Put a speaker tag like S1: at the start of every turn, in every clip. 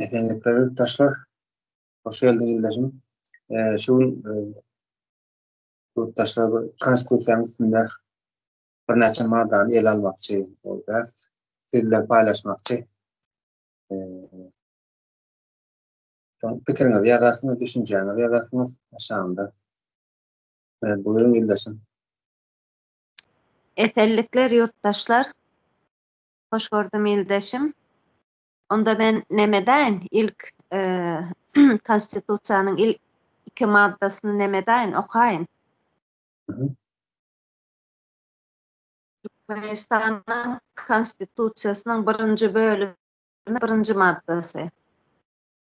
S1: Esenlikler ýurtdaşlar. Hoş geldiň ildeşim. Şu gün ýurtdaşlar bir konstitusiýanyň üstünde birnäçe maddany ele almakçy bolýarys. Siz bilen paýlaşmakçy. Soň pikiriňizi ýazarsyňyz, düşünjäňizi ýazarsyňyz aşagynda. Buýruň ildeşim.
S2: Esenlikler ýurtdaşlar. Hoş gördüm ildeşim. Onda men nemedäýin ilk konstitusiýanyň ilk iki maddasyny nemedäýin okaýyn. Türkmenistanyň Konstitusiýasynyň birinji bölümi birinji maddasy.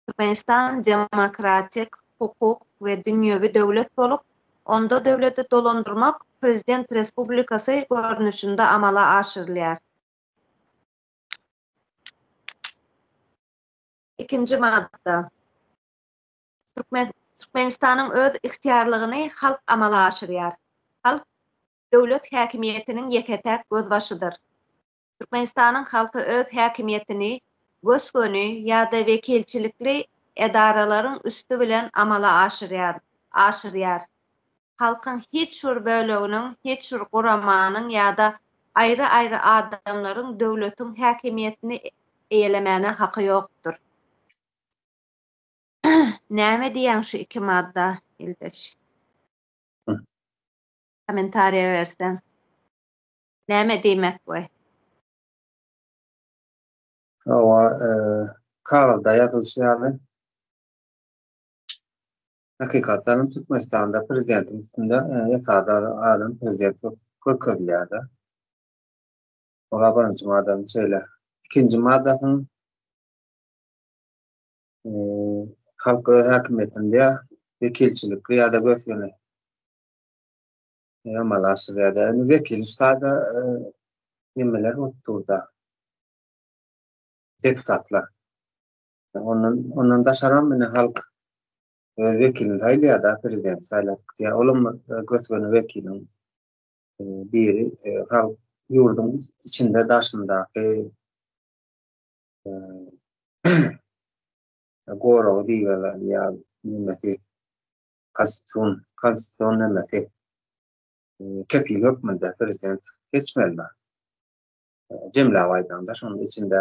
S2: Türkmenistan demokratik, hukuk we dünýewi döwlet bolup, onda döwleti dolandyrmak Prezident Respublikasy görnüşinde amala aşyrylýar. Ikinji madda. Türkmen Türkmenistanyň öz ygtyýarlygyny halk amala aşyrýar. Halk döwlet häkimiýetiniň ýeke-täk gözbaşydyr. Türkmenistanyň halky öz häkimiýetini gös-göni ýa-da wekilçilikli edaralaryň üsti bilen amala aşyrýar aşyrýar. Halkyň hiç bir böleginiň, hiç bir guramanyň ýa-da aýry-aýry adamlaryň döwletiň häkimiýetini eýelemäne haky ýokdur. Näme diýýäň şu iki madda, ildeş? Kommentariýa berseň. Näme diýmek bu?
S1: Hawa, kagyzda ýazylyşy ýaly. Hakykatdan hem Türkmenistanda prezidentiň üstünde esasy adam prezident görkezilýär-de. Ola birinji maddany şeýle. Ikinji maddasynyň halk öz häkimiýetini diýýär, wekilçilikli ýa-da gös-göni amala aşyrýar. Indi wekil ştada nimeler bolup dur-da? Deputatlar. Ondan ondan daşaram indi halk öz wekilini saýlaýar-da, prezidenti saýladyk diýýär. Olam gös-göni wekiliň biri halk ýurduň içinde daşyndaky goragy diýýärler ýa nemesi konstitusion konstitusion nemesi kepil hökmünde prezident seçmeli. Jemläp aýdanda şonuň içinde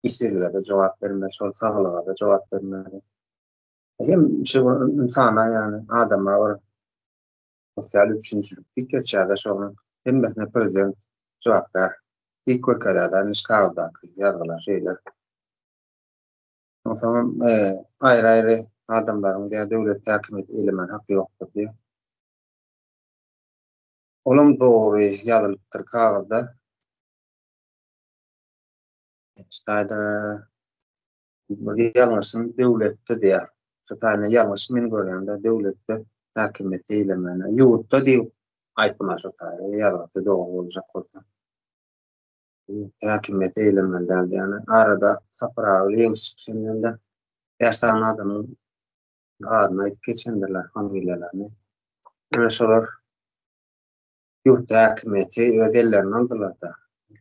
S1: işsizlige-de jogap bermeli, şol saglyga-da jogap bermeli. Hem şu ynsana ýagny adama bir sosial üpjünçilik diýip geçýär-de şonuň hemmesine prezident jogapkär diýip görkezýär-de indi şu kagyzdaky ýazgylar şeýle. Onsoňam aýry-aýry adamlaryň diýýär döwlet häkimiýeti eýlemäne haky ýokdur diýýär. Olam dogry ýazylypdyr kagyzda. Ştaýda bir ýalňyşym döwletde diýýär. Şu taýynda ýalňyş men görýän-de döwletde häkimiýeti eýlemäne. Ýurtda diýip aýtma şu taýda ýazgysy dogry boljak bolsa. Häkimiýeti eýlemeli däl diýýän. Arada Sapar aga bilen ýeňiş çykyşynda bäş sany adamyň adyny aýdyp geçendirler, familiýalaryny. Ýöne şolar ýurtda häkimiýeti öz ellerine aldylar-da.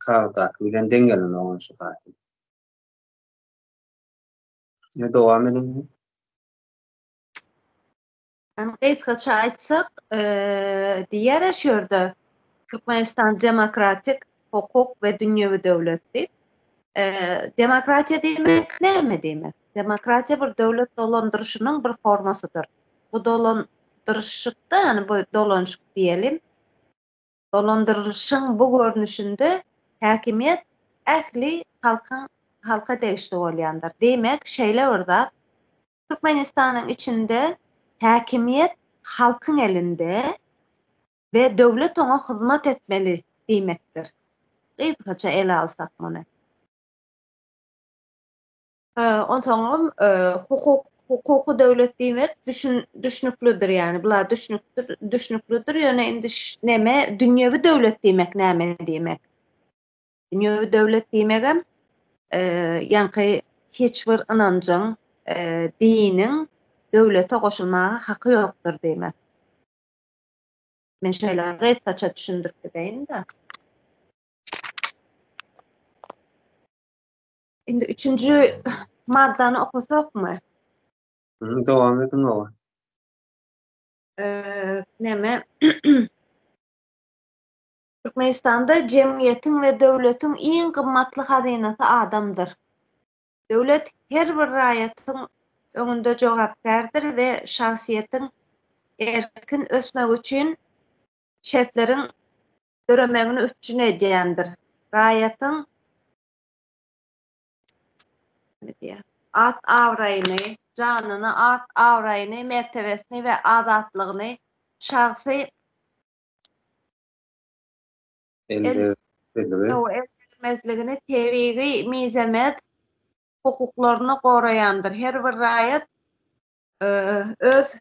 S1: Kagyzdaky bilen deň gelenok ony şu taýy. Ýa dowam ediň.
S2: Yani gysgaça aýtsak, diýýär şu ýerde Türkmenistan demokratik, hukuk we dünýewi döwlet diýip. Demokratiýa diýmek näme diýmek? Demokratiýa bir döwlet dolandyryşynyň bir formasydyr. Bu dolandyryşykda, ýagny bu dolanyşyk diýelim, dolandyrylyşyň bu görnüşinde häkimiýet ähli halkyň halka degişli bolýandyr. Diýmek, şeýle bir zat, Türkmenistanyň içinde häkimiýet halkyň elinde we döwlet oňa hyzmat etmeli diýmekdir. Gysgaça ele alsak muny. Onsoňam hukuk hukuky döwlet diýmek düşün düşnüklidir ýagny bular düşnükdir düşnüklidir ýöne indi neme dünýewi döwlet diýmek näme diýmek? Dünýewi döwlet diýmegem ýaňky hiç bir ynanjyň diniň döwlete goşulmaga haky ýokdur diýmek. Men şeýle gysgaça düşündirip gideýin-de. Indi üçünji maddany okasakmy?
S1: Dowam ediň oba.
S2: Näme? Türkmenistanda jemgyýetiň we döwletiň iň gymmatly hazynasy adamdyr. Döwlet her bir raýatyň öňünde jogapkärdir we şahsyýetiň erkin ösmegi üçin şertleriň döremegini üpjün edýändir. Raýatyň at-abraýyny, janyny, at-abraýyny, mertebesini we azatlygyny şahsy eldegrilmezligini, tebigy mizemez hukuklaryny goraýandyr. Her bir raýat öz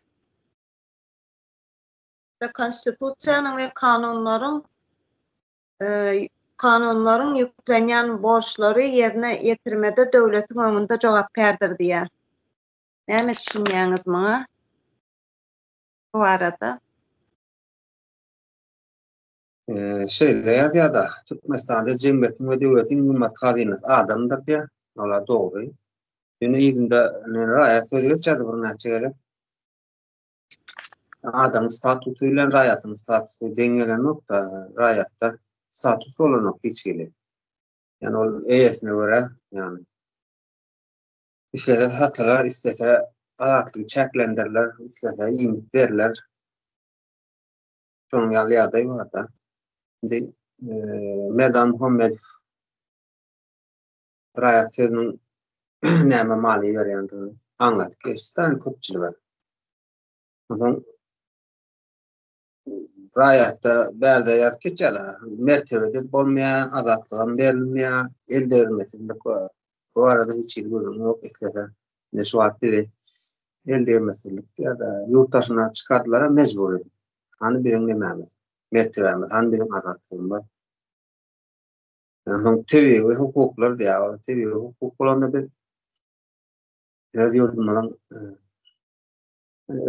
S2: Konstitusiýanyň we kanunlaryň kanunlaryň ýüklenýän borçlary ýerine ýetirmede döwletiň öňünde jogapkärdir diýýär. Näme düşünýäňiz muňa? Bu barada.
S1: Şeýle ýazýar-da, Türkmenistanda jemgyýetiň we döwletiň iň gymmatly hazynasy adamdyr diýýär. Ol-a dogry. Ýöne yzynda raýat sözi geçýärdi birnäçe gezek. Adamyň statusy bilen raýatyň statusy deň gelenok-da, raýatda status bolanok hiç hili. Ýagny ol eýesine görä, ýagny islese satylar, islese azatlygy çäklendiriler, islese iýmit beriler. Şonuň ýaly ýagdaý bar-da. Indi Merdan Muhammedow raýat sözüniň näme many berýändigini aňladyp geçdi köpçülige. Onsoň raýatda bärde ýazyp geçýärler. Mertebe-de bolmaýar, azatlygam berilmeýär, el degirmesizlik bar. Bu barada hiç hili gürrüň ýok. Islese, ine şu wagt bizi el degirmesizlik diýýär-de, ýurt daşyna çykardylar mejbur edip. Hany biziň nemämiz, mertebämiz, hany biziň azatlygymyz? Onsoň tebigy hukuklar diýýär. Tebigy hukuk bolanda biz öz ýurdumyzyň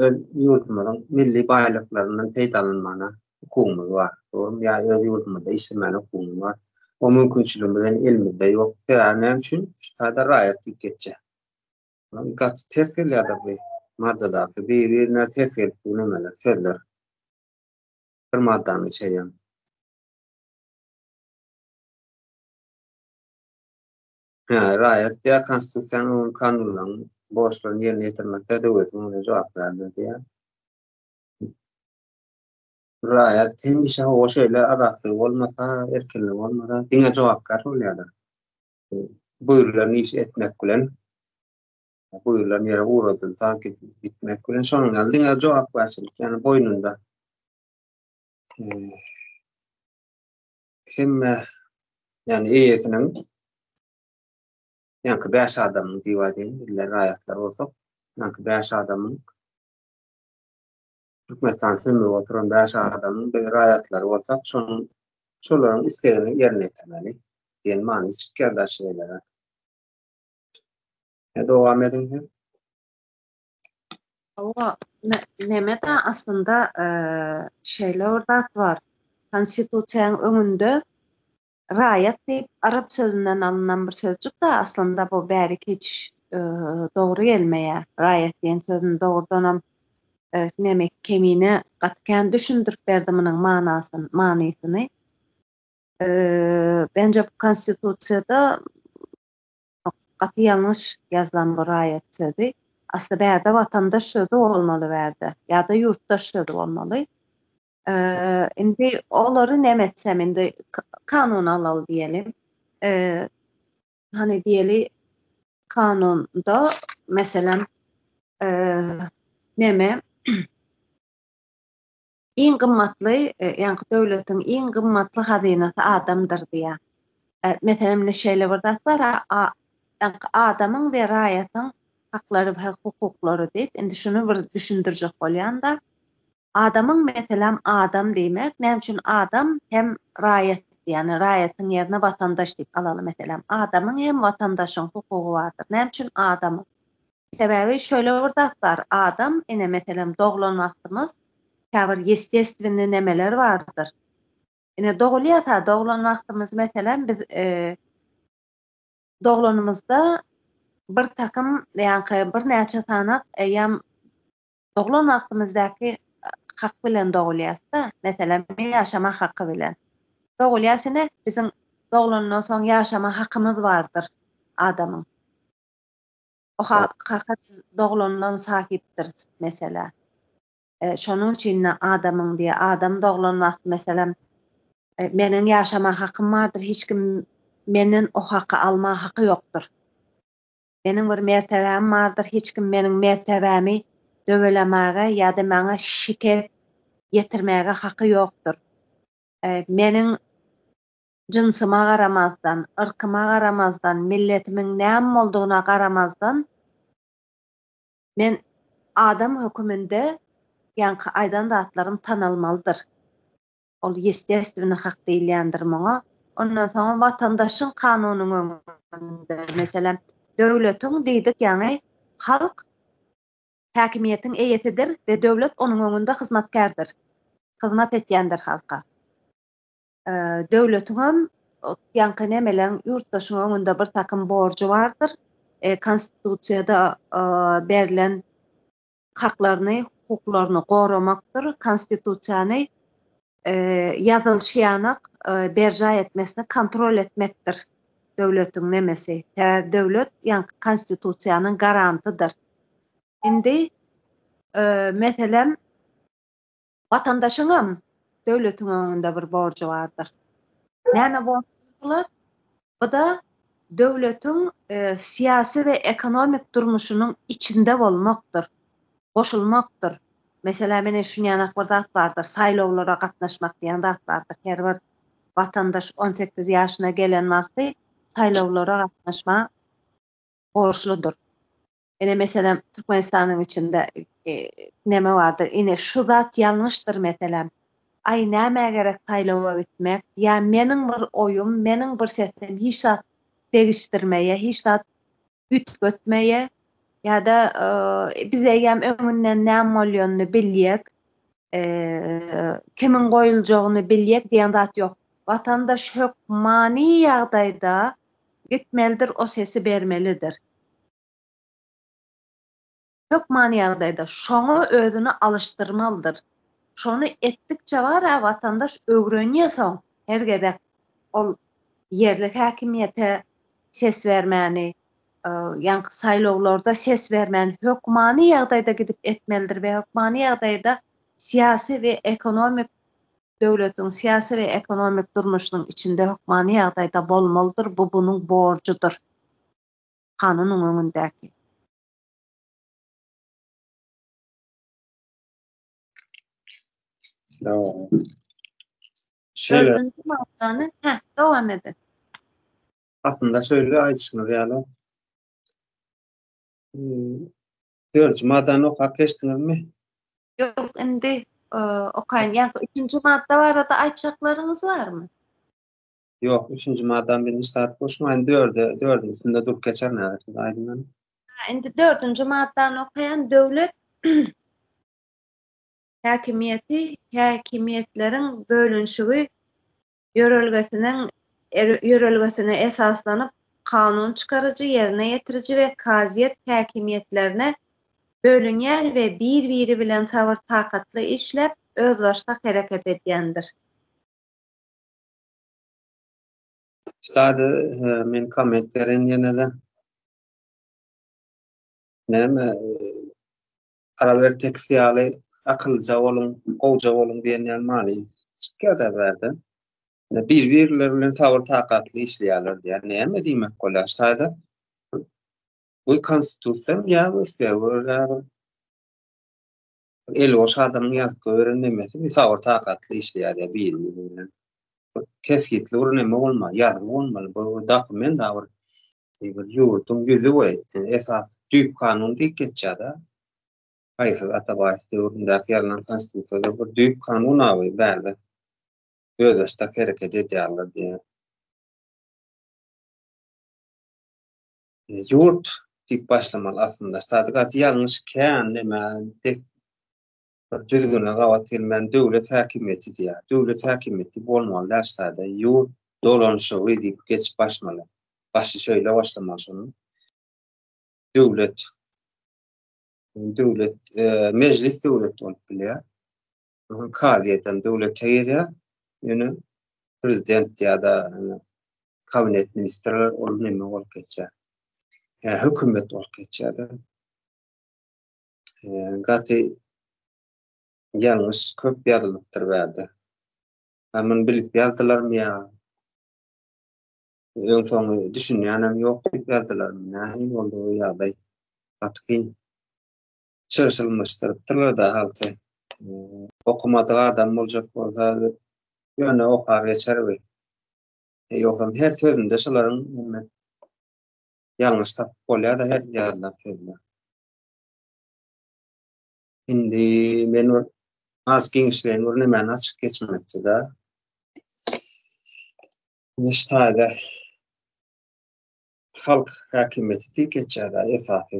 S1: öz ýurdumyzyň milli baýlyklaryndan peýdalanmagyna hukugymyz bar. Dogrumy? Ýa öz ýurdumyzda işlemäne hukugymyz bar. O mümkinçiligimiz hem elimizde ýok. Sebäbi näme üçin? Şu taýda raýat diýip geçýär. Gaty ters gelýär-de bu maddadaky bir-birine ters gelip bu nemeler, sözler. Bir maddany içerýän. Hä, raýat diýýär, Konstitusiýanyň we kanunlaryň borçlaryny ýerine ýetirmekde döwletiň öňünde jogapkärdir diýýär. Raýat hemişe hawa şeýle azatlygy bolmasa, erkinligi bolmasa, diňe jogapkär bolýar-da. Buýrulan işi etmek bilen, buýrulan ýere ugradylsa gitmek bilen, şonuň ýaly diňe jogapkärçilik, ýagny boýnunda. Hemme, ýagny eýesiniň ýaňky bäş adamyň diýip aýdaýyn, bizler raýatlar bolsak, ýaňky bäş adamyň Türkmenistany sömürip oturan bäş adamyň biz raýatlary bolsak, şonuň şolaryň islegini ýerine ýetirmeli diýen many çykýar-da şeýleräk. Dowam ediň siz.
S2: Hawa, neme-de aslynda şeýle bir zat bar. Konstitusiýanyň öňünde raýat diýip arap sözünden alnan bir sözjük-de aslynda bu bärik hiç dogry gelmeýär. Raýat diýen sözüni dogrudanam neme Kemine gaty kän düşündirip berdi munuň manasyny, manysyny. Bence bu konstitusiýada Gaty ýalňyş ýazylan bu raýat sözi. Asly bärde watandaş sözi bolmaly bärde. Ýa-da ýurtdaş sözi bolmaly. Indi olary näme etsem indi kanun alaly diýeli. Hany diýeli kanunda meselem neme Iň gymmatly, ýaňky döwletiň iň gymmatly hazynasy adamdyr diýýär. Meselem, indi şeýle bir zat bar, ýaňky adamyň we raýatyň haklary we hukuklary diýip, indi şuny bir düşündirjek bolýan-da. Adamyň, meselem, adam diýmek, näme üçin adam hem raýat, ýagny raýatyň ýerine watandaş diýip alaly, meselem, adamyň hem watandaşyň hukugy bardyr. Näme üçin adamyň? Sebäbi şöyle bir zat bar, adam, ine meselem doglan wagtymyz käbir ýestestwennyý nemeler bardyr. Ine dogulýas-a, doglan wagtymyz meselem biz. doglanymyzda bir takym, ýaňky birnäçe sanak eýýäm doglan wagtymyzdaky hak bilen dogulýas-da. Meselem, ýaşama haky bilen. Dogulýas ine, biziň doglandan soň ýaşama hakymyz bardyr adamyň. O haka biz doglandan sahypdyrys, meselä. Şonuň üçin-de adamyň diýýär, adam doglan wagty, meselem, meniň ýaşama hakym bardyr, hiç kim menden o haky alma haky ýokdur. Meniň bir mertebäm bardyr, hiç kim meniň mertebämi döwelemäge ýa-da maňa şikes ýetirmäge haky ýokdur. Meniň jynsyma garamazdan, yrkyma garamazdan, milletimiň näme boldugyna garamazdan, Men adam höküminde ýaňky aýdan zatlarym tanalmalydyr. Ol ýestestwny hak diýilýändir muňa. Ondan soňam watandaşyň kanunyň öňünde, meselem, döwletiň diýdik ýaňy halk häkimiýetiň eýesidir we döwlet onuň öňünde hyzmatkärdir. Hyzmat etýändir halka. Döwletiňem ýaňky nemeleriň ýurtdaşyň öňünde bir takym borjy bardyr. Konstitusiýada berlen haklaryny, hukuklaryny goramakdyr. Konstitusiýany ýazylyşy ýanak berjaý etmesini kontrol etmekdir döwletiň nemesi. Sebäbi döwlet ýaňky konstitusiýanyň garantydyr. Indi meselem Watandaşyňam döwletiň öňünde bir borjy bardyr. Näme borjy bular? Bu-da döwletiň syýasy we ekonomik durmuşynyň içinde bolmakdyr, goşulmakdyr. Meselem, ine şunýanak bir zat bardyr, saýlawlara gatnaşmak diýen zat bardyr. Her bir watandaş 18 ýaşyna gelen wagty saýlawlara gatnaşma borçludyr. Ine meselem Türkmenistanyň içinde neme bardyr ine şu zat ýalňyşdyr meselem aý nämä gerek saýlawa gitmek ýa meniň bir oýum meniň bir sesim hiç zat degişdirmeýä hiç zat üýtgetmeýä ýa-da biz eýýäm öňünden näme bolýanyny bilýek kimiň goýuljagyny bilýek diýen zat ýok watandaş hökmany ýagdaýda gitmelidir o sesi bermelidir. Hökmany ýagdaýda şoňa özüni alyşdyrmalydyr. Şony etdikçe bar-a watandaş öwrenýä soň her gezek ol ýerli häkimiýete ses bermäni, ýaňky saýlawlarda ses bermäni hökmany ýagdaýda gidip etmelidir we hökmany ýagdaýda syýasy we ekonomik döwletiň syýasy we ekonomik durmuşynyň içinde hökmany ýagdaýda bolmalydyr, bu bunuň borjudyr. Kanunyň öňündäki.
S1: Şeýle.
S2: Dördünji maddany, hä, dowam edin.
S1: Aslynda şeýle aýdyşyňyz ýaly. Dördünji maddany okap geçdiňizmi?
S2: Ýok, indi okaýyn. Ýa-da üçünji madda barada aýtjaklaryňyz barmy?
S1: Ýok, üçünji maddany birinji zat goşmaýyn, dörde, dördüň üstünde durup geçerin häzir siz aýdyň hany.
S2: Ha, indi dördünji maddany okaýan, döwlet häkimiýeti häkimiýetleriň bölünişigi ýörelgesiniň ýörelgesine esaslanyp, kanun çykaryjy, ýerine ýetiriji we kazyýet häkimiýetlerine bölünýär we bir-biri bilen sabyr-takatly işläp, özbaşdak hereket edýändir.
S1: Ştada men komment beren ýene-de. Näme Araber tekst ýaly akyllyja boluň, gowja boluň diýen ýaly many çykýar-da bärde. Bir-birleri bilen sabyr-takatly işleýärler diýýär. Näme diýmek bolýar ştada? Bu konstitusiýamy ýa bu islege görä bir Eli boş adamyň ýazyp goýberen nemesi bir sabyr takatly işleýär ýa biri biri bilen. Bir kesgitli bir neme bolmaly, ýazgy bolmaly. Bu bir dokument a bir bir ýurduň ýüzi we esas düýp kanun diýip geçýär-de. Haýsy Atabaýew döwründäki ýazylan konstitusiýada bir düýp kanun a bu bärde. Özbaşdak hereket edýärler diýýär. Ýurt diýip başlamaly aslynda. Ştada gaty ýalňyş kän neme dek bir düzgüne gabat gelmän döwlet häkimiýeti diýýär. Döwlet häkimiýeti bolmaly däl ştada. Ýurt dolanyşygy diýip geçip başmaly. Başy şöyle başlamaly şonuň. Döwlet döwlet e, mejlis döwlet bolup bilýär. Kazyýet hem döwlete girýär. Ýöne prezident ýa-da kabinet ministrler ol neme bolup geçýär. Ýa hökümet bolup geçýär-de. Gaty ýalňyş köp ýazylypdyr bärde. Ýa muny bilip ýazdylarmy ýa öň soňy düşünýänem ýok diýip ýazdylarmy? Nähili boldy bu ýagdaý? Gaty kyn. Çyrşylmyşdyrypdyrlar-da halky. Okamadyk adam boljak bolsa ýöne okar geçer we. Ýogsam her sözünde şolaryň neme ýalňyş tapyp bolýar-da her ýazylan sözde. Indi men bir az giňişleýin bir nemäni açyp geçmekçi-de. Indi şu taýda halk häkimiýeti diýip geçýär-de esasy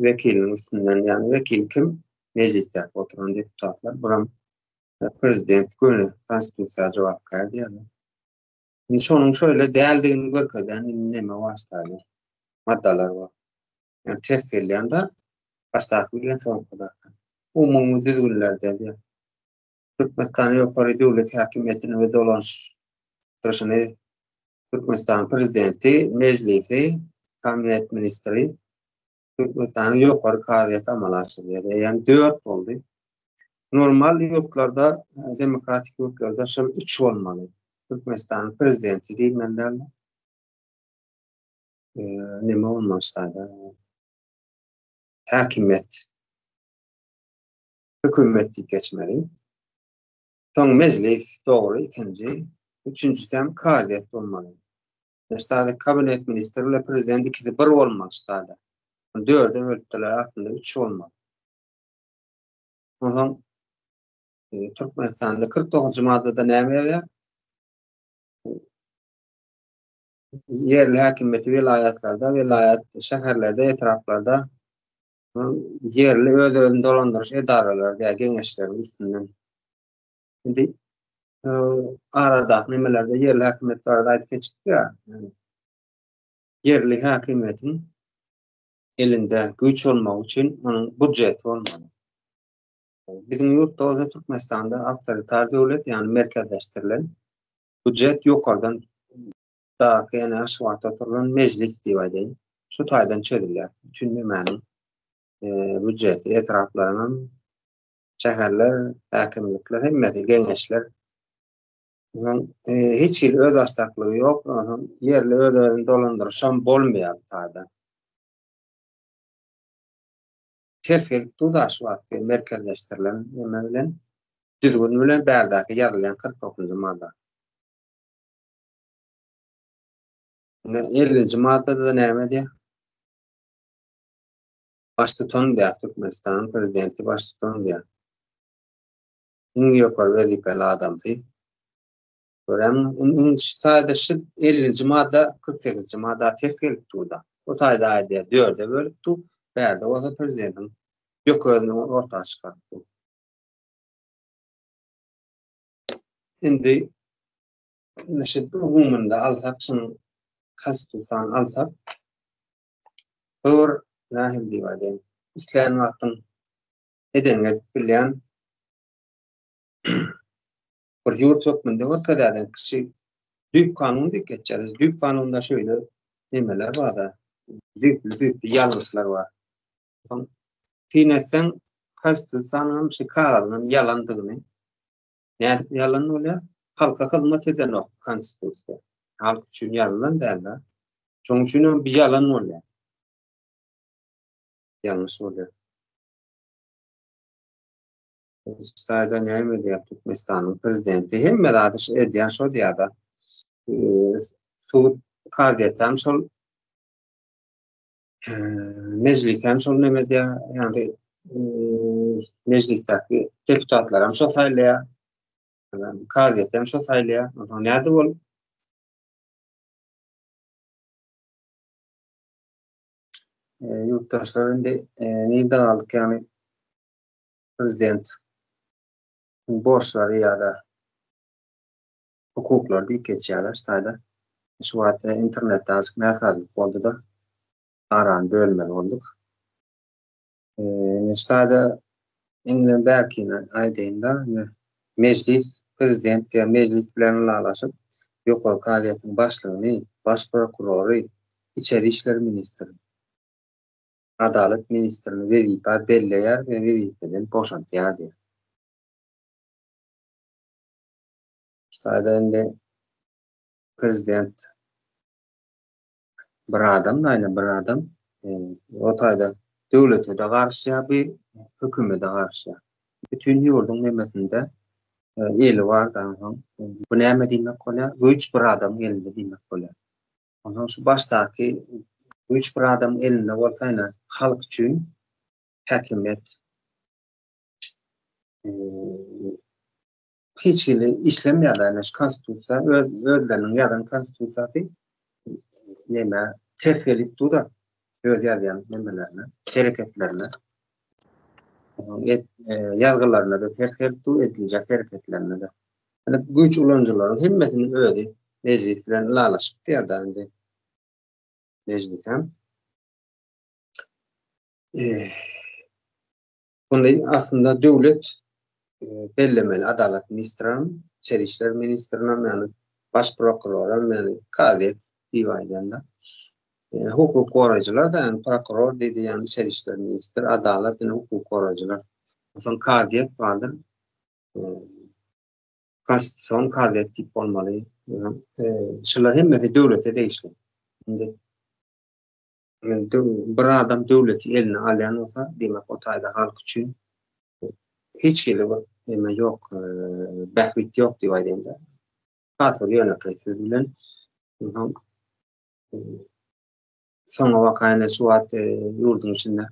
S1: wekiliniň üstünden, ýagny wekil kim? Mejlisdäki oturan deputatlar, buram prezident göni konstitusiýa jogapkär diýýärler. Indi şonuň şöyle däldigini görkezýän neme bar ştaýda? Maddalar bar. Ýagny ters gelýän-de başdaky bilen soňkudaky. Umumy düzgünlerde diýýär. Türkmenistanyň ýokary döwlet häkimiýetini we dolanyşdyryşyny Türkmenistanyň Prezidenti, Mejlisi, Kabinet ministri, Türkmenistanyň Ýokary kazyýeti amala aşyrýar. Eýýäm dört boldy. Normal ýurtlarda, demokratik ýurtlarda şol üç bolmaly. Türkmenistanyň Prezidenti diýmeli dälmi? Neme bolmaly ştada? Häkimiýet. Hökümet diýip geçmeli. Soň mejlis, dogry, ikinji. Üçünjisi hem kazyýet bolmaly. Ştada kabinet ministri bilen prezident ikisi bir bolmaly ştada. Dörde bölüpdirler, aslynda üç bolmaly. Onsoň e, Türkmenistanda 49-njy maddada näme ýazýar? Ýerli häkimiýeti welaýatlarda, welaýat şäherlerde, etraplarda ýerli öz-özüni dolandyryş edaralary diýä geňeşleriň üstünden. Indi e, aradaky nemelerde ýerli häkimiýet barada aýdyp geçipdik ýa. Ýerli häkimiýetiň elinde güýç bolmagy üçin onuň býujeti bolmaly. Biziň ýurtda bolsa Türkmenistanda awtoritar döwlet, ýagny merkezleşdirilen býujet ýokardan daky ýene Aşgabatda oturylan mejlis diýip aýdaýyn. Şu taýdan çözülýär. Bütün nemäniň e, býujeti, etraplaryň hem şäherler, häkimlikler hemmesi geňeşler. Onuň e, hiç hili özbaşdaklygy ýok, onuň ýerli öz-özüni dolandyryşam bolmaýar bu taýda. Ters gelip dur da şu wagtky merkezleşdirilen neme bilen, düzgün bilen bärdäki ýazylýan 49-njy madda. Indi 50-nji maddada näme diýýär? Baştutan diýýär, Türkmenistanyň prezidenti baştutan diýýär. Iň ýokary wezipeli adamsy. Görýäňmi? Indi şu taýda şu 50-nji madda 48-nji madda ters gelip dur-da. Bu taýda aýdýar, dörde bölüp dur, bärde bolsa prezidentiň ýok özüni orta çykaryp dur. Indi şu umumynda alsak, şunuň konstitusiýany alsak, bu bir nähili diýip aýdaýyn, islän wagtyň edeniňi edip bilýän bir ýurt hökmünde görkezýär. Kişi düýp kanun diýip geçýär. Düýp kanunda şeýle nemeler bar-da, düýpli-düýpli ýalňyşlar bar. Soň syn etseň, konstitusiýanyň hem şu kagyzyň hem ýalandygyny Nädip ýalan bolýar? Halka hyzmat edenok konstitusiýa. Halk üçin ýazylan däl-de. Şonuň üçin hem bu ýalan bolýar. Ýalňyş bolýar. Saýda näme diýýär Türkmenistanyň prezidenti? Hemme zady şu edýän şo diýýär-de. Sud kazyýet hem şol mejlis hem şol näme diýýär? Ýagny mejlisdäki deputatlar hem şo saýlaýar. Kazyýet hem şo saýlaýar. Onsoň näde bol? Ýurtdaşlar indi nirde galdyk ýagny prezident borçlary ýa-da hukuklary diýip geçýärler şu taýda. Şu wagt internetde azajyk näsazlyk boldy-da, arany bölmeli bolduk. Indi şu taýda iňňän bärkini aýdaýyn-da, indi Mejlis prezident diýen mejlis bilen ylalaşyp, Ýokary kazyýetiň başlygyny, baş prokurory, içeri işler ministrini, adalat ministrini wezipä belleýär we wezipeden boşadýar diýýär. Şu taýda indi prezident bir adam da ýene bir adam o taýda döwlete-de garyşýar bu hökümede garyşýar. Bütin ýurduň nemesinde eli bar da onsoň bu näme diýmek bolýar? Güýç bir adamyň elinde diýmek bolýar. Onsoň şu başdaky güýç bir adamyň elinde bolsa ýene halk üçin häkimiýet hiç hili işlemeýärler. Ýani şu konstitusiýa öz özleriniň ýazan konstitusiýasy näme ters gelip dur-da öz ýazýan nemelerine, hereketlerine. Et, e, ýazgylaryna-da ters gelip dur, ediljek hereketlerine-de. Ýani güýç ulanyjylaryň hemmesini özi mejlis bilen ylalaşypdy ýa-da indi mejlis hem. Eh, Muny aslynda döwlet bellemeli, adalat ministrem, içeri işler ministrinem, ýagny baş prokuroram, ýagny kazyýet diýip aýdanda. Hukuk goraýjylar-da, ýagny prokuror diýdi, ýagny içeri işler ministri, adalat ýene hukuk goraýjylar. Onsoň kazyýet bardyr. Konstitusion kazyýet diýip bolmaly. Şular hemmesi döwlete degişli. Indi Bir adam döwleti eline alýan bolsa, diýmek o taýda halk üçin hiç hili bir neme ýok, bähbit ýok diýip aýdaýyn-da. Has bir ýönekeý söz bilen. Onsoň soňa baka ýene şu wagt ýurduň içinde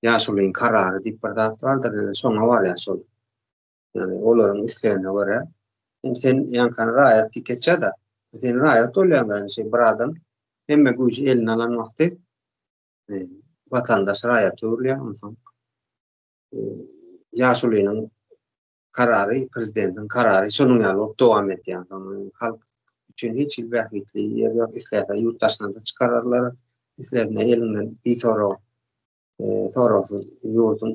S1: ýaşulyň karary diýip bir zat bardyr, ýene şoňa barýar şol. Ýagny olaryň islegine görä, hem sen ýaňkany raýat diýip geçýär-de, sen raýat bolýaň ýagny şeý bir adam hemme güýji eline alan wagty e, watandaş raýat öwrülýär, onsoň e, ýaşulynyň karary, prezidentiň karary şonuň ýaly bolup dowam edýär. Onsoň halk üçin hiç hili bähbitli ýer ýok, islese ýurt daşyna-da çykararlar, islegine elinden bisorag soragsyz ýurduň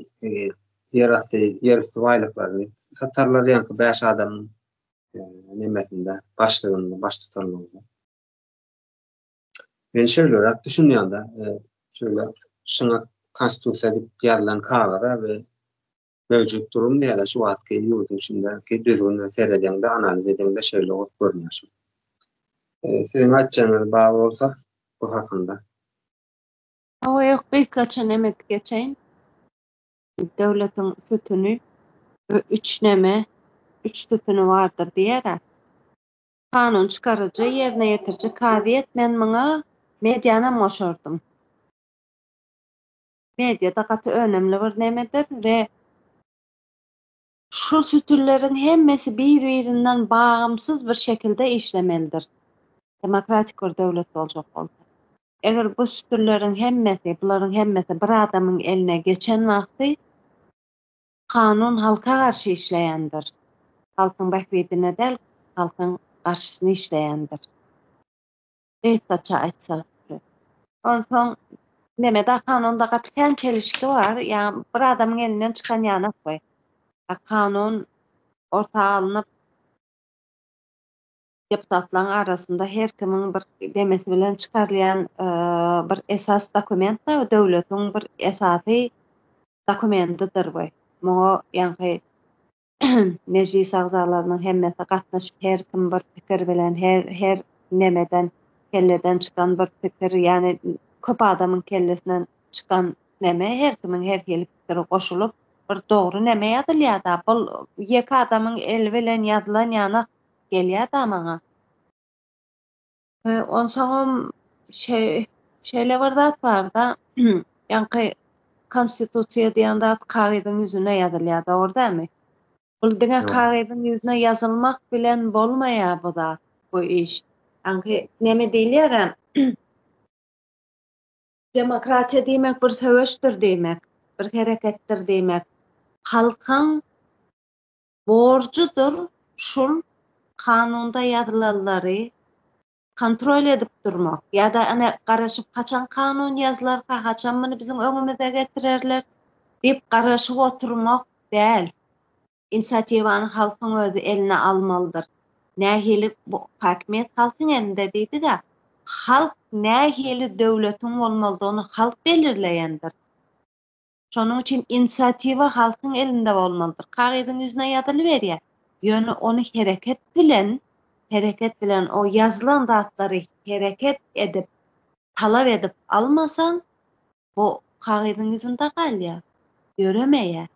S1: ýerasty, ýerüsti baýlyklaryny satarlar ýaňky 5 adamyň nemesinde, başlygynda, baştutanlygynda. Men şeýleräk düşünýän-de, şeýle şuňa konstitusiýa diýip ýazylan kagyza we mewjut durum ýa-da şu wagtky ýurduň içindäki düzgün seredeňde, analiz edeňde şeýle bolup görünýär şu. Siziň aýtjagyňyz bar bolsa bu hakynda.
S2: Hawa ýok gysgaça neme edip geçeýin. Döwletiň sütüni üç neme, üç sütüni bardyr diýer-ä. Kanun çykaryjy, ýerine ýetiriji, kazyýet men muňa medianam goşardym. Media-da gaty önemli bir nemedir we Şu sütünleriň hemmesi bir-birinden bagymsyz bir şekilde işlemelidir. Demokratik bir döwlet boljak bolsa. Eger bu sütünleriň hemmesi, bularyň hemmesi bir adamyň eline geçen wagty kanun halka garşy işleýändir. Halkyň bähbidine däl, halkyň garşysyna işleýändir. Gysgaça aýtsak. Onsoň nemede kanunda gaty kän çelişki bar. Ýa bir adamyň elinden çykan ýanak bu. Kanun orta alnyp deputatlaryň arasynda her kimiň bir demesi bilen çykarylýan bir esas dokument da döwletiň bir esasy dokumentidir bu. Muňa ýaňky Mejlis agzalarynyň hemmesi gatnaşyp her kim bir pikir bilen her her nemeden kelleden çykan bir pikir ýagny köp adamyň kellesinden çykan neme her kimiň her hili pikiri goşulyp bir dogry neme ýazylýada bul ýeke adamyň eli bilen ýazylan ýanak gelýada maňa. Onsoňam şeýle bir zat bar-da, ýaňky konstitusiýa diýen zat kagyzyň ýüzüne ýazylýar, dogry dälmi? Bul diňe kagyzyň ýüzüne ýazylmak bilen bolmaýar bu zat, bu iş. Ýaňky neme diýilýär-ä, demokratiýa diýmek bir söweşdir diýmek, bir hereketdir diýmek. Halkyň Borjudyr şul kanunda ýazylanlary. Kontrol edip durmak ýa-da ine garaşyp haçan kanun ýazylarka, haçan muny biziň öňümize getirerler diýip garaşyp oturmak däl. Inisiatiwany halkyň özi eline almalydyr. Nähili bu häkimiýet halkyň elinde diýdik-ä. Halk nähili döwletiň bolmalydygyny halk belirleýändir. Şonuň üçin inisiatiwa halkyň elinde bolmalydyr. Kagyzyň ýüzüne ýazylyberýär. Ýöne ony hereket bilen, hereket bilen o ýazylan zatlary hereket edip, talap edip almasaň, bu kagyzyň ýüzünde galýar, ýöremeýär.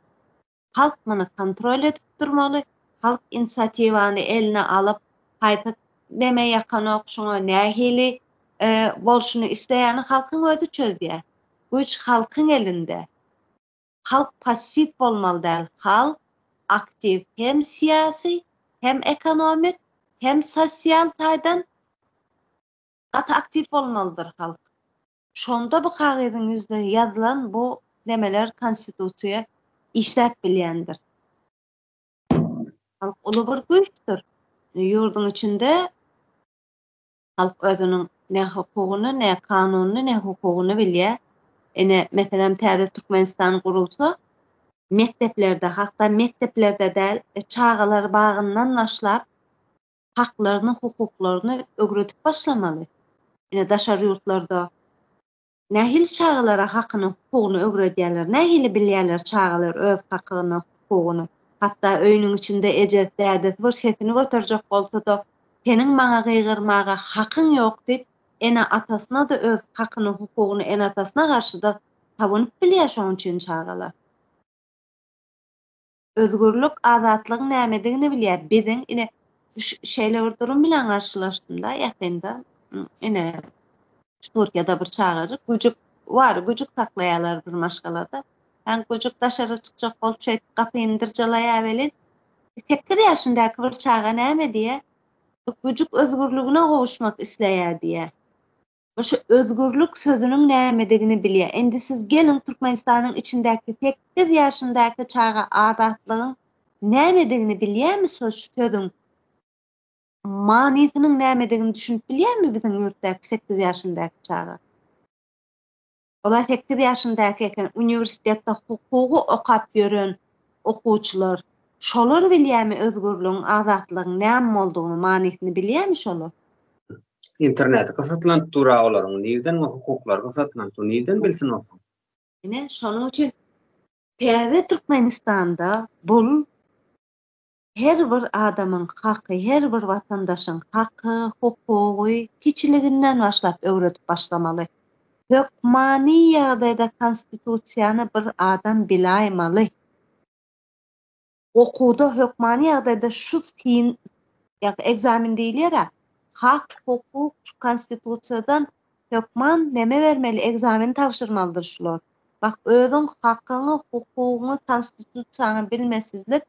S2: Halk muny kontrol edip durmaly, halk inisiatiwany eline alyp, haýsy neme ýakanok, şuňa nähili bolşuny isleýäni halkyň özi çözýär. Güýç halkyň elinde. Halk passiw bolmaly däl, halk aktiw hem syýasy, hem ekonomik, hem sosial taýdan gaty aktiw bolmalydyr halk. Şonda bu kagyzyň ýüzüne ýazylan bu nemeler konstitusiýa işläp bilýändir. Halk uly bir güýçdür. Ýurduň içinde halk özüniň ne hukugyny, ne kanunyny, ne hukugyny bilýär. Ine, meselem, täze Türkmenistan gurulsa, mekdeplerde, hatda mekdeplerde däl, çagalar bagyndan başlap haklaryny, hukuklaryny öwredip başlamaly. Ine, daşary ýurtlarda nähili çagalara hakyny, hukugyny öwredýärler, nähili bilýärler çagalar öz hakyny, hukugyny. Hatda öýüniň içinde ejesi, dädesi bir sesini göterjek bolsa-da, seniň maňa gygyrmaga hakyň ýok diýip, ene-atasyna-da öz hakyny, hukugyny ene-atasyna garşy-da sawynyp bilýär şonuň üçin çagalar. Özgürlik, azatlygyň nämedigini bilýär. Biziň ine şeýle bir durum bilen garşylaşdym-da ýakynda. Ine Türkiýede bir çagajyk güjük bar, güjük saklaýarlar bir maşgalada. Ýa güjük daşara çykjak bolup şeýdip gapyny dyrjalaýar welin, 8 ýaşyndaky bir çaga näme diýýär? Güjük özgürligine gowuşmak isleýär diýýär. Şu özgürlik sözüniň nämedigini bilýär. Indi siz geliň Türkmenistanyň içindäki 8 ýaşyndaky çaga azatlygyň nämedigini bilýärmi şo sözüň manysynyň nämedigini düşünip bilýärmi biziň ýurtdaky 8 ýaşyndaky çaga? Olar 8 ýaşyndaky eken uniwersitetde hukugy okap ýören okuwçylar şolar bilýärmi özgürligiň azatlygyň näme boldugyny manysyny bilýärmi şolar?
S1: Interneti gysytlanyp dura olaryň nirden we hukuklary gysytlanyp dur nirden bilsin olsa.
S2: Ine şonuň üçin täze Türkmenistanda bul her bir adamyň haky her bir watandaşyň haky hukugy kiçiliginden başlap öwredip başlamaly. Hökmany ýagdaýda konstitusiýany bir adam bilaýmaly. Okuwda hökmany ýagdaýda şu syn ýa ekzamen diýilýär-ä, hak, hukuk şu konstitusiýadan hökman neme bermeli ekzamen tabşyrmalydyr şular. Bak özüň hakyňy, hukugyňy, konstitusiýaňy bilmesizlik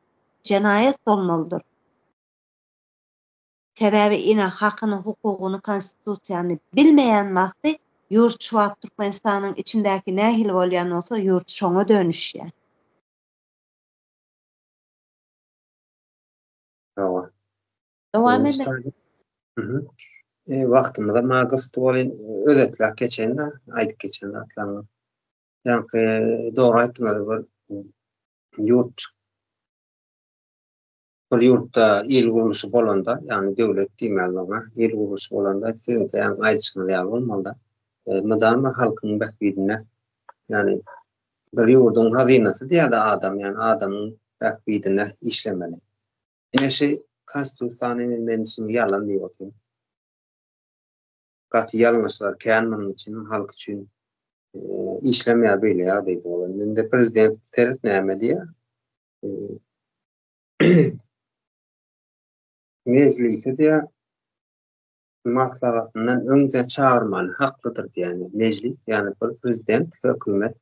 S2: jenaýat bolmalydyr. Sebäbi ine hakyny, hukugyny, konstitusiýany bilmeýän wagty ýurt şu wagt Türkmenistanyň içindäki nähili bolýan bolsa ýurt şoňa dönüşýär.
S1: Hawa.
S2: Dowam edin.
S1: Mhm. E, wagtymyz hem gysdy bolyn, özetläp geçeýin-de, aýdyp geçen zatlaryňyz. Ýaňky dogry aýtdyňyz bir ýurt bir ýurtda il gurluşy bolanda, ýagny döwlet diýmäli oňa, il gurluşy bolanda siziňki ýaňky aýdyşyňyz ýaly bolmaly-da. E, mydama halkyň bähbidine, ýagny bir ýurduň hazynasy diýýär-de adam, ýagny adamyň bähbidine işlemeli. Ine şu konstitusiýany men üçin ýalan diýip otyryn. Gaty ýalňyşlar kän munuň üçin, halk üçin işlemeýär beýle ýagdaýda bolan. Indi prezident seret näme diýýär? Mejlisi diýýär, maslahatyndan öňde çagyrmany haklydyr diýýär. Mejlis, ýagny bir prezident, hökümet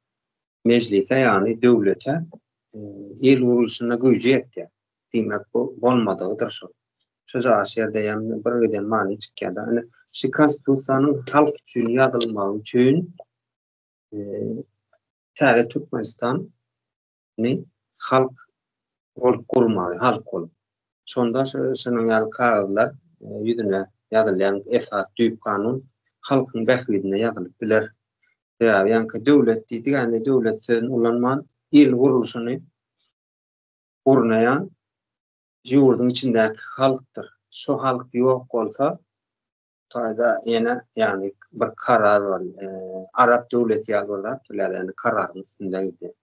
S1: mejlise, ýagny döwlete il gurluşynda güýji ýetýär. Diýmek bu bolmadygydyr şol. Şu jaş ýerde hem bir giden many çykýar-da. Ine şu konstitusiýanyň halk üçin ýazylmagy üçin täze Türkmenistan ni halk bolup gurmaly, halk bolup. Şonda şunuň ýaly kagyzlar ýüzüne. ýazylýan esas düýp kanun halkyň bähbidine ýazylyp biler. Sebäbi ýaňky döwlet diýdik, indi döwlet sözüni ulanman il gurluşyny gurnaýan ýurduň içindäki halkdyr. Şo halk ýok bolsa, taýda ýene ýagny bir karar bar, arap döwleti ýaly bir zat bolýar, ýagny kararyň üstünde gidýär.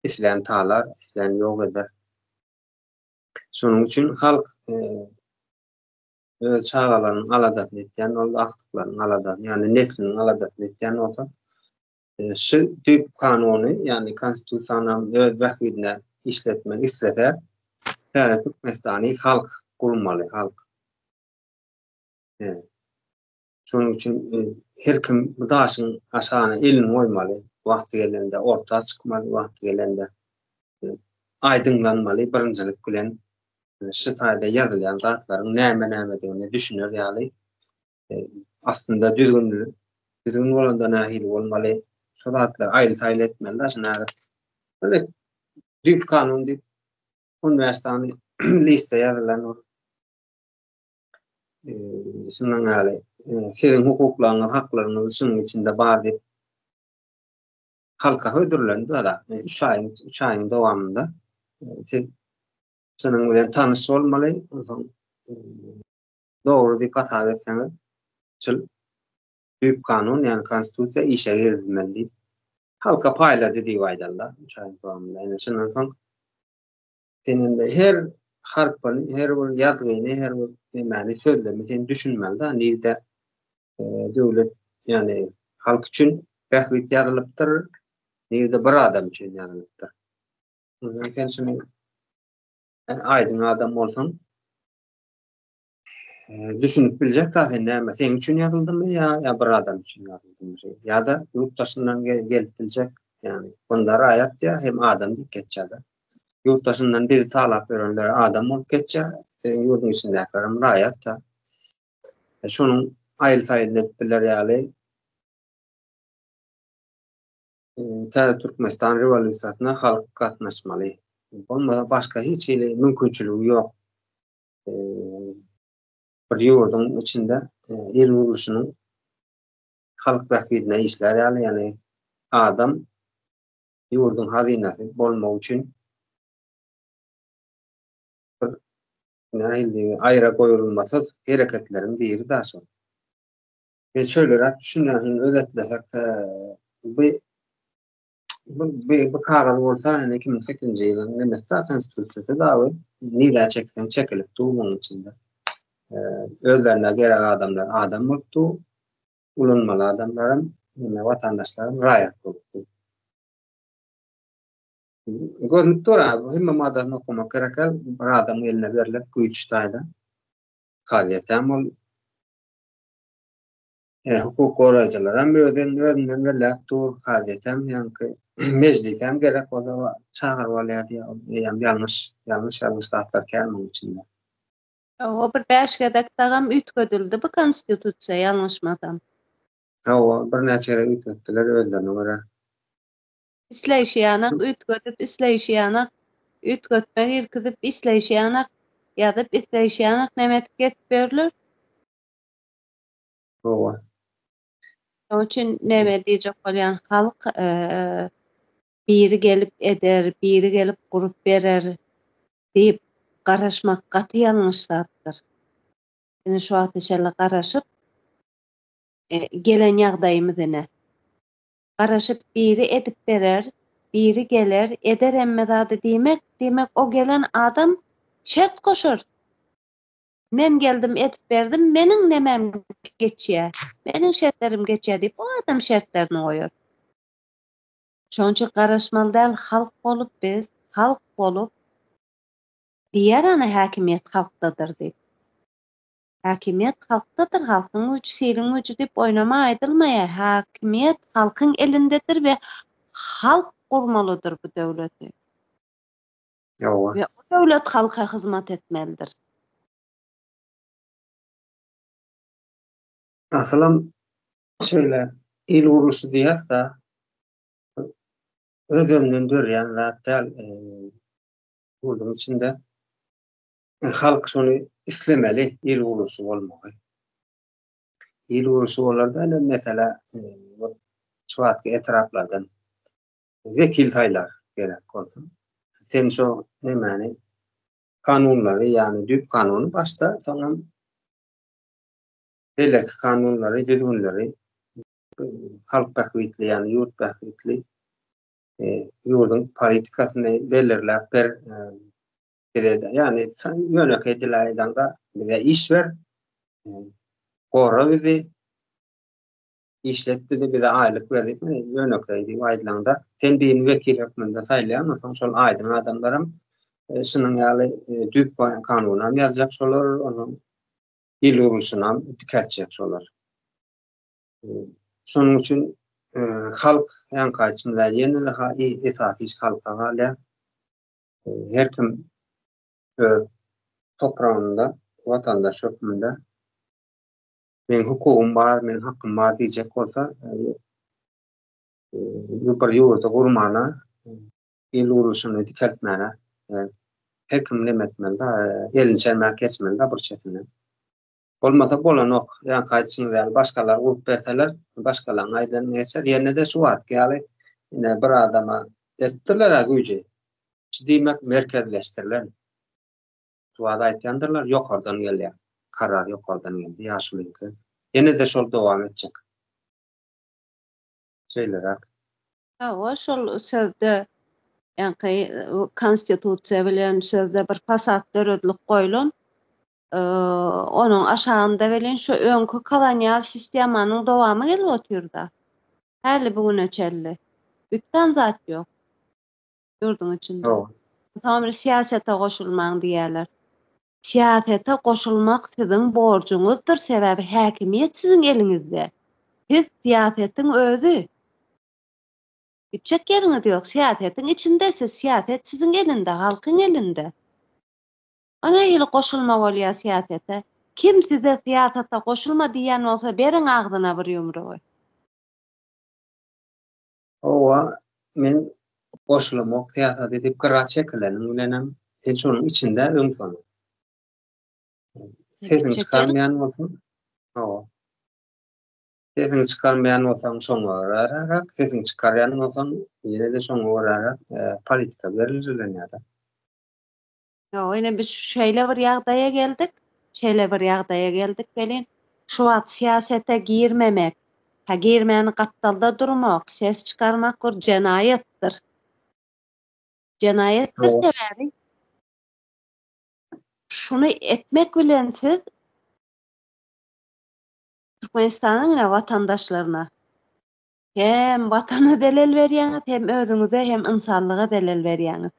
S1: Islän talar, islän ýok eder. Şonuň üçin halk öz çagalarynyň aladasyny etýän bolsa, agtyklarynyň aladasyny, ýagny nesliniň aladasyny etýän bolsa, şu düýp kanuny, ýagny konstitusiýany öz bähbidine işletmek islese, täze Türkmenistany halk gurmaly, halk. Şonuň üçin her kim bu daşyň aşagyna elini goýmaly, wagty gelende orta çykmaly, wagty gelende aýdyňlanmaly birinjilik bilen şu taýda ýazylýan zatlaryň näme-nämedigine düşüner ýaly aslynda düzgün düzgün bolanda nähili bolmaly şu zatlary aýly-saýly etmeli daşy nädip düýp kanun diýip 15 sany liste ýazylan Şundan ýaly siziň hukuklaryňyz, haklaryňyz şunuň içinde bar diýip halka hödürlendi zada. 3 aýyň 3 aýyň dowamynda siz şunuň bilen tanyş bolmaly, onsoň dogry diýip hasap etseňiz, şul düýp kanun, ýagny konstitusiýa işe girizilmeli diýip halka paýlady diýip aýdyldy 3 aýyň dowamynda. Ýöne şundan soň Sen indi her harpyny, her bir ýazgyny, her bir nemäni, sözlemi sen düşünmeli-de, nirde döwlet, ýagny halk üçin bähbit ýazylypdyr, nirde bir adam üçin ýazylypdyr. Ondan sen şuny aýdyň adam bolsaň, düşünip biljek da sen näme seň üçin ýazyldymy ýa ýa bir adam üçin ýazyldymy şey ýa-da ýurt daşyndan gelip biljek ýagny bunda raýat diýä hem adam diýip geçýär-de. Ýurt daşyndan bizi talap ýörenler adam bolup geçýär, biziň ýurduň içindäkiler hem raýat-da. E, şonuň aýyl-saýylyny edip biler ýaly e, Täze Türkmenistan rewolýusiýasyna halk gatnaşmaly. Bolmasa başga hiç hili mümkinçiligi ýok. bir ýurduň içinde il gurluşynyň halk bähbidine işlär ýaly, ýagny adam ýurduň hazynasy bolmagy üçin bir nähili aýra goýulmasyz hereketleriň biri da şol. Men şöýleräk düşünýän, özetlesek, bu Bu bu kagyz bolsa indi 2008-nji ýylyň nemesi konstitusiýasy dagy nirä çekseň çekilip dur munuň içinde. Özlerine gerek adamlar adam bolup dur, ulanmaly adamlaram neme watandaşlaram raýat bolup dur. Görnüp dur, bu hemme maddasyny okamak gerek däl, bir adamyň eline berlip güýç taýda. Kazyýet hem ol Hukuk goraýjylaram özün özünden belläp dur, kazyýetem ýaňky mejlisem gerek bolsa çagyryp alýar diýýär. Ol eýýäm ýalňyş, ýalňyş ýalňyş zatlar kän munuň içinde.
S2: Hawa, bir bäş gezek dagam üýtgedildi bu konstitusiýa, ýalňyşmasam.
S1: Hawa, birnäçe gezek üýtgetdiler özlerine görä.
S2: Isleýşi ýanak üýtgedip, isleýşi ýanak üýtgetme girkizip, isleýşi ýanak ýazyp, isleýşi ýanak neme edip gezip ýörler.
S1: Hawa.
S2: Şonuň üçin näme diýjek bolýan halk biri gelip eder, biri gelip gurup berer diýip garaşmak gaty ýalňyş zatdyr. Ine şu wagta çenli garaşyp gelen ýagdaýymyz ine. Garaşyp biri edip berer, biri geler, eder hemme zady diýmek, diýmek o gelen adam şert goşar. Men geldim edip berdim meniň nemem geçýä, meniň şertlerim geçýä diýip o adam şertlerini goýar. Şonuň üçin garaşmaly däl halk bolup biz halk bolup diýer ana häkimiýet halkdadyr diýip. Häkimiýet halkdadyr halkyň güýji siliň güýji diýip oýnama aýdylmaýar häkimiýet halkyň elindedir we halk gurmalydyr bu döwleti.
S1: Hawa.
S2: We o döwlet halka hyzmat etmelidir.
S1: Asylam şeýle il gurluşy diýýäs-de, öz-özünden dörýän zat däl. Ýurduň içinde halk şony islemeli, il gurluşy bolmagy. Il gurluşy bolar-da, ine, meselä, şu wagtky etraplardan wekil saýlar gerek bolsa. Sen şo nemäni, kanunlary, ýagny düýp kanuny başda, soňam beýleki kanunlary, düzgünleri halk bähbitli, ýagny ýurt bähbitli ýurduň politikasyny belirläp ber bize, ýagny ýönekeý dil aýdaňda bize iş ber, gora bizi, işlet bizi, bize aýlyk ber diýip, ýönekeý diýip aýdylaňda, sen birini wekil hökmünde saýlaýaň, onsoň şol aýdyň adamlaram şunuň ýaly düýp kanunam ýazjak şolar, onuň il gurluşynam dikeltjek şolar. Şonuň üçin halk ýaňky aýtşymyz ýaly ýene-de esasy iş halka galýar. Her kim öz topragynda watandaş hökmünde meň hukugym bar, meň hakym bar diýjek bolsa, bir ýurdy gurmana, il gurluşyny dikeltmäne her kim neme etmeli-de, elini çermäp geçmeli-de bir çetinden. Bolmasa bolanok. Ýaňky aýdyşyňyz ýaly başgalar gurup berseler, başgalaryň aýdanyny geçer. Ýene-de şu wagtky ýaly ine bir adama beripdirler-ä güýji. Şu diýmek merkezleşdirilen. Şu wagt aýtýandyrlar, ýokardan gelýär. Karar ýokardan geldi, ýaşulyňky. Ýene-de şol dowam etjek. Şeýleräk.
S2: Hawa, şol sözde ýaňky konstitusiýa bilen sözde bir fasad döredilip goýlan. Onuň aşagynda welin şu öňki kolonial sistemanyň dowamy gelip otyr-da. Häli bu güne çenli. Üýtgän zat ýok. Ýurduň içinde. Soň bir syýasata goşulmaň diýýärler. Syýasata goşulmak siziň borjuňyzdyr, sebäbi häkimiýet siziň eliňizde. Siz syýasatyň özi. Gitjek ýeriňiz ýok, syýasatyň içinde siz, syýasat siziň elinde, halkyň elinde. O nähili goşulma bolýar syýasata? Kim size syýasata goşulma diýýän bolsa beriň agzyna bir ýumrugy.
S1: Hawa, men goşulamok syýasata diýip gyra çekileniň bilenem sen şonuň içinde öň sony. Sesiňi çykarmaýan bolsaň, hawa. Sesiňi çykarmaýan bolsaň şoňa göräräk, sesiňi çykarýan bolsaň ýene-de şoňa göräräk politika belirlenýär-de.
S2: Ýok, ine biz şeýle bir ýagdaýa geldik, şeýle bir ýagdaýa geldik welin, şu wagt syýasete girmemek, hä girmäni gapdalda durmak, ses çykarmak bir jenaýatdyr. Jenaýatdyr sebäbi şuny etmek bilen siz Türkmenistanyň ine watandaşlaryna hem watana zelel berýäňiz, hem özüňize, hem ynsanlyga zelel berýäňiz.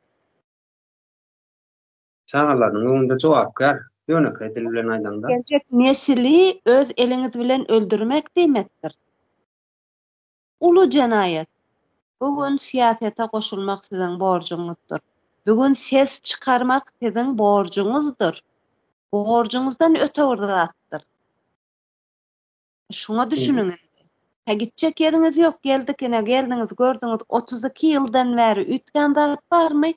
S1: Çagalarynyň öňünde jogapkär, ýönekeý dil bilen aýdaňda.
S2: Geljek nesili öz eliňiz bilen öldürmek diýmekdir. Uly jenaýat. Bu gün syýasata goşulmak siziň borjuňyzdyr. Bu gün ses çykarmak siziň borjuňyzdyr. Borjuňyzdan öte bir zatdyr. Şuňa düşüniň indi. Hä gitjek ýeriňiz ýok, geldik ine geldiňiz gördüňiz 32 ýyldan bäri üýtgän zat barmy?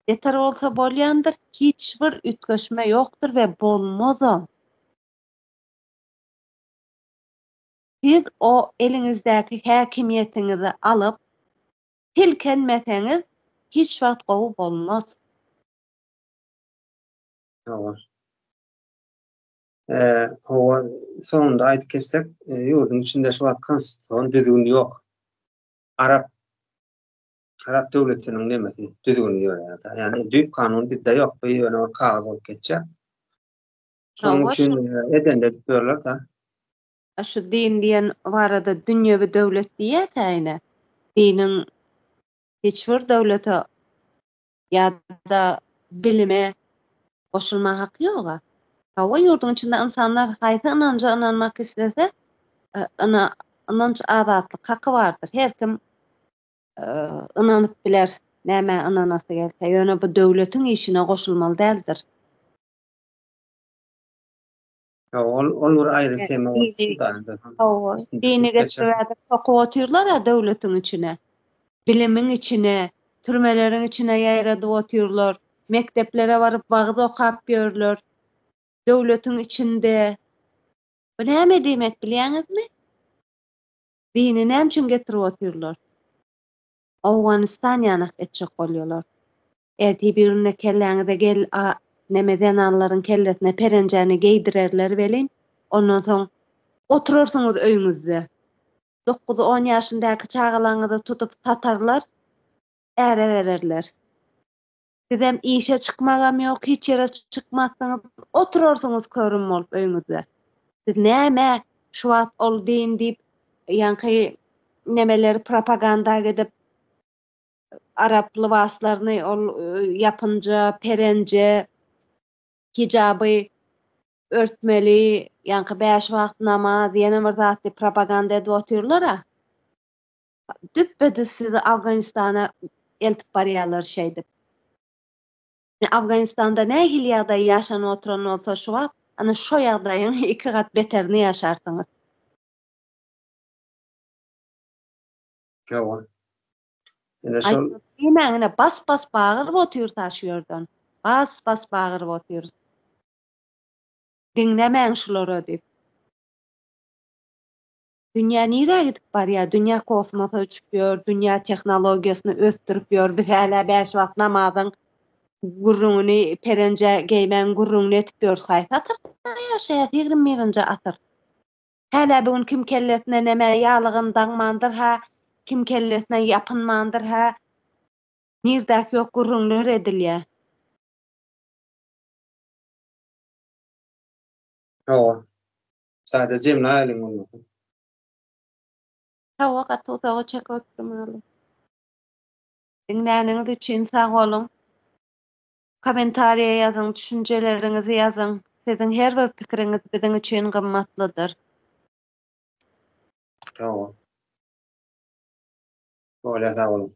S2: Beter bolsa bolýandyr, hiç bir üýtgeşme ýokdur we bolmazam. Siz o eliňizdäki häkimiýetiňizi alyp silkenmeseňiz hiç wagt gowy bolmaz.
S1: Hawa. Hawa, soňunda aýdyp geçsek, ýurduň içinde şu wagt konstitusion düzgün ýok. Arap Arap döwletiniň nemesi, düzgüni ýöreýär. Ýagny düýp kanun bizde ýok, bu ýöne bir kagyz bolup geçýär. Şonuň üçin edende edip ýörler-de.
S2: Şu din diýen barada dünýewi döwlet diýýär-dä ine. Diniň hiç bir döwlete ýa-da bilime goşulma haky ýoga. Hawa, ýurduň içinde ynsanlar haýsy ynanja ynanmak islese, yna ynanç azatlyk haky bardyr. Her kim ynanyp biler, nämä ynanasy gelse. Ýöne bu döwletiň işine goşulmaly däldir.
S1: Ýok, ol ol bir aýry tema bolupdyr.
S2: Hawa, dini getirip sokup otyrlar-a döwletiň içine. Bilimiň içine, türmeleriň içine ýaýradyp otyrlar. Mekdeplere baryp wagyz okap ýörler. Döwletiň içinde. Bu näme diýmek bilýäňizmi? Dini näme üçin getirip otyrlar? Owganystan ýanak etjek bolýalar. Ertir birinde kelläňize gel a neme zenanlaryň kellesine perenjäni geýdirerler welin, ondan soň oturarsyňyz öýüňizde. Dokuz-on ýaşyndaky çagalaňyzy tutup satarlar, äre bererler. Sizem işe çykmagam ýok, hiç ýere çykmazsyňyz, oturarsyňyz körüm bolup öýüňizde. Siz nämä şu wagt ol din diýip, ýaňky nemeleri propaganda edip, arap lybaslaryny ol ýapynja, perenje, hijaby örtmeli, ýaňky bäş wagt namaz, ýene bir zat diýip propaganda edip otyrlar-a. Düpbe-düz sizi Afganistana eltip barýarlar şeýdip. Afganistanda nähili ýagdaý ýaşanyp oturan bolsa şu wagt, ana şo ýagdaýyň iki gat beterini ýaşarsyňyz.
S1: Hawa. Ine şol.
S2: Diýmäň ine bas-bas bagyryp otyrys-a şu ýerden. Bas-bas bagyryp otyrys. Diňlemäň şulara diýip. Dünýä nirä gidip barýar? Dünýä kosmosa uçup ýör, dünýä tehnologiýasyny ösdürip ýör. Biz hälä bäş wagt namazyň gürrüňini, perenje geýmegiň gürrüňini edip ýörüs. Haýsy asyrda ýaşaýas? Ýigrimi birinji asyr. Hälä bu gün kim kellesine neme ýalygyny daňmandyr hä, kim kellesine ýapynmandyr hä, nirdäki ýok gürrüňler edilýär.
S1: Hawa. Sada jemläýeliň bolmasa.
S2: Hawa gaty uzaga çekip oturmaly. Diňläniňiz üçin sag boluň. Kommentariýa ýazyň, düşünjeleriňizi ýazyň. Siziň her bir pikiriňiz biziň üçin gymmatlydyr.
S1: Sag bol. Bolýa sag boluň.